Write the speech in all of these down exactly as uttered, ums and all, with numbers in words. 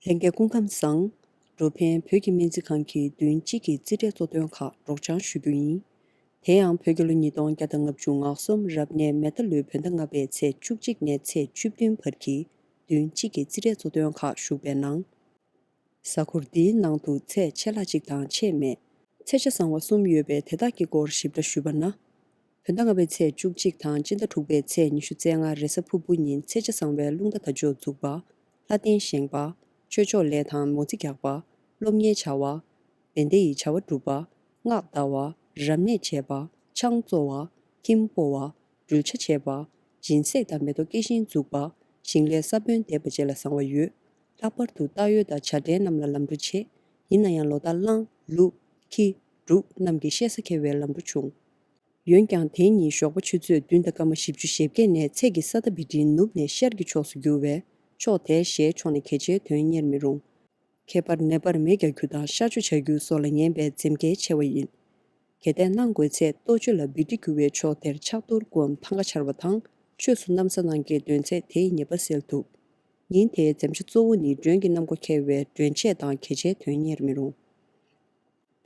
ལྷན་རྒྱས་སྐུ་ཁམས་བཟང་། འགྲོ་ཕན་བོད་ཀྱི་སྨན་རྩིས་ཁང་གིས་བདུན་གཅིག་གི་རྩིས་འབྲས་གཙོ་དོན་ཁག་སྒྲོག་སྦྱང་ཞུ་རྒྱུ་ཡིན། དེ་ཡང་བོད་རྒྱལ་ལོ་ཉིས་སྟོང་བརྒྱ་དང་ལྔ་བཅུ་ང་གསུམ་རབ་གནས་མེ་རྟ་ལོའི་བོད་ཟླ་ལྔ་པའི་ཚེས་བཅུ་གཅིག་ནས་ཚེས་བཅུ་བདུན་བར་གྱི་བདུན་གཅིག་གི་རྩིས་འབྲས་གཙོ་དོན་ཁག་ཞུགས་པའི་ནང་། གཟའ་འཁོར་འདིའི་ནང་དུ་ཚེས་ཆད་ལྷག་གཅིག་དང་ཆད་མེད། ཚེས་ཆ་བཟང་བ་གསུམ་ཡོད་པས་དེ་དག་གི་སྐོར་ཞིབ་ཕྲ་ཞུས་པ་ན། བོད་ཟླ་ལྔ་པའི་ཚེས་བཅུ་གཅིག་དང་སྤྱི་ཟླ་དྲུག་པའི་ཚེས་ཉི་ཤུ་རྩ་ལྔ་རེས་གཟའ་ཕུར་བུ་ཉིན་ཚེས་ཆ་བཟང་བའི་རླུང་རྟ་དར་ལྕོག་འཛུགས་པ། ལྷ་རྟེན་བཞེངས་པ། ཆོས་ཕྱོགས་ལས་དང་མོ་རྩིས་རྒྱག་པ། སློབ་གཉེར་བྱ་བ། བན་དེ་ཡི་བྱ་བ་སྒྲུབ་པ། སྔགས་བཟླ་བ། རབ་གནས་བྱེད་པ། ཆང་བཙོ་བ། ཁྱིམ་སྤོ་བ། སྦྲུལ་ཆ་བྱེད་པ། སྦྱིན་སྲེག་དང་མེ་ཏོག་སྐྱེ་ཤིང་འཛུགས་པ། ཞིང་ལས་ས་བོན་འདེབས་པ་བཅས་ལ་བཟང་བ་ཡོད། ལྷག་པར་དུ་སྟག་ཡོས་དང་བྱ་བྲལ་རྣམས་ལ་ལམ་འགྲོ་ཆེ། ཡིན་ན་ཡང་ལོ་ཟླ་གླང་། ལུག་ཁྱི། འབྲུག་རྣམས་ཀྱི་གཤེད་ས་འཁེལ་བའི་ལམ་འགྲོ་བྱུང་། འོན་ཀྱང་དེ་ཉིན་ཞོགས་པ་ཆུ་ཚོད་བདུན་དང་སྐར་མ་བཞི་བཅུ་ཞེ་བརྒྱད་ནས་ཚེས་ཀྱི་ས་མཐའ་བི་ཏྲིའི་ནུབ་ནས་ཤར་གྱི་ཕྱོགས་སུ་འགྱུར་བས་ཕྱོགས་དེའི་ཞལ་ཕྱོགས་ནས་གལ་ཆེའི་དོན་གཉེར་མི་རུང་། ཁྱད་པར་ནད་པར་མེ་རྒྱག་རྒྱུ་དང་གཤག་བཅོས་བྱ་རྒྱུ་སོགས་ལ་ཉན་པའི་འཛེམ་དཀའི་ཆེ་བ་ཡིན། གལ་ཏེ་གནང་དགོས་ཚེ་གཏོ་བཅོས་ལ་བི་ཏྲི་རྒྱུ་བའི་ཕྱོགས་དེར་ཕྱག་རྡོར་སྐུའམ་ཐང་ག་འཕྱར་བ་དང་ཆོས་སུ་གནམ་ས་ནང་གི་འདོན་ཚད་དེའི་ཉེས་པ་སེལ་ཐུབ། ཉིན་དེའི་འཛེམ་བྱ་གཙོ་བོ་ནི་མགྲོན་གྱི་གནམ་སྒོ་འཁེལ་བའི་མགྲོན་ཆས་དང་གལ་ཆེའི་དོན་གཉེར་མི་རུང་།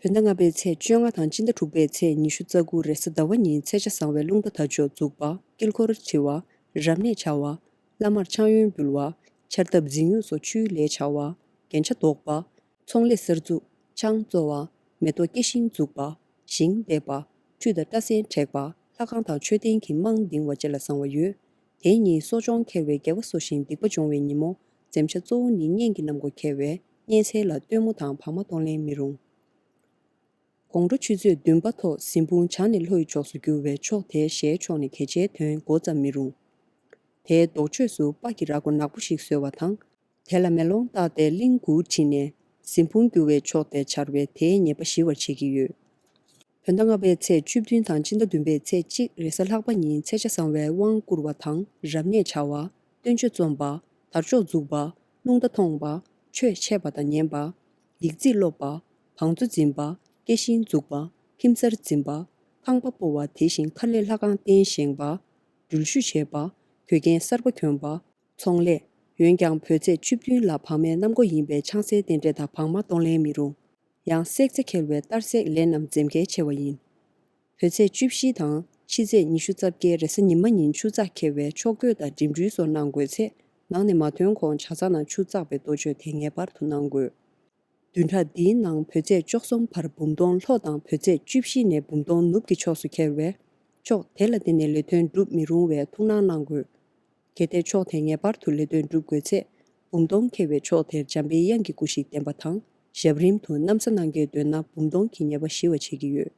བོད་ཟླ་ལྔ་པའི་ཚེས་བཅོ་ལྔ་དང་སྤྱི་ཟླ་དྲུག་པའི་ཚེས་ཉི་ཤུ་རྩ་དགུ་རེས་གཟའ་ཟླ་བ་ཉིན་ཚེས་ཆ་བཟང་བའི་རླུང་རྟ་དར་ལྕོག་འཛུགས་པ། དཀྱིལ་འཁོར་འཁྲི་བ། རབ་གནས་བྱ་བ། བླ་མར་ཕྱག་གཡོན་འབུལ་བ། ཆར་ཐབ་འཛིན་ཡུག་སོགས་ཆུའི་ལས་བྱ་བ། རྒྱན་ཆ་འདོགས་པ། ཚོང་ལས་གསར་འཛུགས། ཆང་བཙོ་བ། མེ་ཏོག་སྐྱེ་ཤིང་འཛུགས་པ། ཞིང་འདེབས་པ། ཁྲུས་དང་སྐྲ་སེན་བྲེག་པ། ལྷ་ཁང་དང་མཆོད་རྟེན་གྱི་རྨང་འདིང་བ་བཅས་ལ་བཟང་བ་ཡོད། དེ་ཉིན་གསོ་སྦྱོང་འཁེལ་བའི་དགེ་བ་གསོ་ཞིང་སྡིག་པ་སྦྱོང་བའི་ཉིན་མོ། འཛེམ་བྱ་གཙོ་བོ་ནི་གཉན་གྱི་གནམ་སྒོ་འཁེལ་བས་གཉན་སྲིན་ལ་སྟོན་མོ་དང་བག་མ་གཏོང་ལེན་མི་རུང་། དགོང་དྲོ་ཆུ་ཚོད་བདུན་པ་ཐོག་གཟིམ་དཔུང་བྱང་ནས་ལྷོ་ཡི་ཕྱོགས་སུ་རྒྱུ་བས་ཕྱོགས་དེའི་ཞལ་ཕྱོགས་ནས་གལ་ཆེའི་དོན་མགོ་ཙམ་མི་རུང་། དེའི་ལྡོག་ཕྱོགས་སུ་སྤ་གི་ར་མགོ་ནག་པོ་ཞིག་བཟོས་པ་དང་། དེ་ལ་མེ་ལོང་བཏགས་ཏེ་གླིང་དགུ་བྲིས་ནས་གཟིམ་དཔུང་རྒྱུ་བའི་ཕྱོགས་དེ་འཕྱར་བས་དེའི་ཉེས་པ་ཞི་བར་བྱེད་ཀྱི་ཡོད། བོད་ཟླ་ལྔ་པའི་ཚེས་བཅུ་བདུན་དང་སྤྱི་ཟླ་བདུན་པའི་ཚེས་གཅིག་རེས་གཟའ་ལྷག་པ་ཉིན་ཚེས་ཆ་བཟང་བའི་དབང་བསྐུར་བ་དང་རབ་གནས་བྱ་བ། སྟོན་མཆོད་རྩོམ་པ། དར་ལྕོག་འཛུགས་པ། རླུང་རྟ་མཐོང་བ། ཆོས་འཆད་པ་དང་ཉན་པ། ཡིག་རྩིས་ཀློག་པ། བང་མཛོད་འཛིན་པ། སྐྱེ་ཤིང་འཛུགས་པ། ཁྱིམ་གསར་འཛིན་པ། ཁང་པ་སྤོ་བ། དེ་བཞིན་མཁར་ལས་ལྷ་ཁང་རྟེན་བཞེངས་པ། འགྲུལ་བཞུད་བྱེད་པ། གོས་རྒྱན་གསར་པ་གྱོན་པ། ཚོང་ལས། འོན་ཀྱང་བོད་ཚེས་བཅུ་བདུན་ལ་བག་མའི་གནམ་སྒོ་ཡིན་པས་ཆང་སའི་རྟེན་འབྲེལ་དང་བག་མ་གཏོང་ལེན་མི་རུང་། ཡང་བསྲེག་རྫས་འཁེལ་བའི་གཏར་སྲེག་ལས་རྣམས་འཛེམ་གལ་ཆེ་བ་ཡིན། བོད་ཚེས་བཅུ་བཞི་དང་ཕྱི་ཚེས་ཉི་ཤུ་རྩ་བརྒྱད་རེས་གཟའ་ཉི་མ་ཉིན་ཆུ་ཚགས་འཁེལ་བའི་ཕྱོགས་བགོས་དང་འགྲིམ་འགྲུལ་སོགས་གནང་དགོས་ཚེ་ནང་ནས་མ་ཐོན་གོང་ཇ་ཚགས་ནང་ཆུ་བཙགས་པའི་གཏོ་བཅོས་དེ་ངེས་པར་དུ་གནང་དགོས། བདུན་ཕྲག་འདིའི་ནང་བོད་ཚེས་བཅུ་གསུམ་བར་འབུམ་སྟོང་ལྷོ་དང་བོད་ཚེས་བཅུ་བཞི་ནས་འབུམ་སྟོང་ནུབ་ཀྱི་ཕྱོགས་སུ་འཁེལ་བས། ཕྱོགས་དེ་ལ་བརྟེན་ནས་ལས་དོན་སྒྲུབ་མི་རུང་བའི་ཐུགས་སྣང་གནང་དགོས། གལ་ཏེ་ཕྱོགས་དེ་ངེས་པར་དུ་ལས་དོན་སྒྲུབ་དགོས་ཚེ། འབུམ་སྟོང་འཁེལ་བའི་ཕྱོགས་དེར་འཇམ་པའི་དབྱངས་ཀྱི་སྐུ་ཞིག་བསྟན་པ་དང་། ཞབས་རིམ་དུ་གནམ་ས་ནང་གི་འདོན་ན་འབུམ་སྟོང་གི་ཉེས་པ་ཞི་བར་བྱེད་ཀྱི་ཡོད།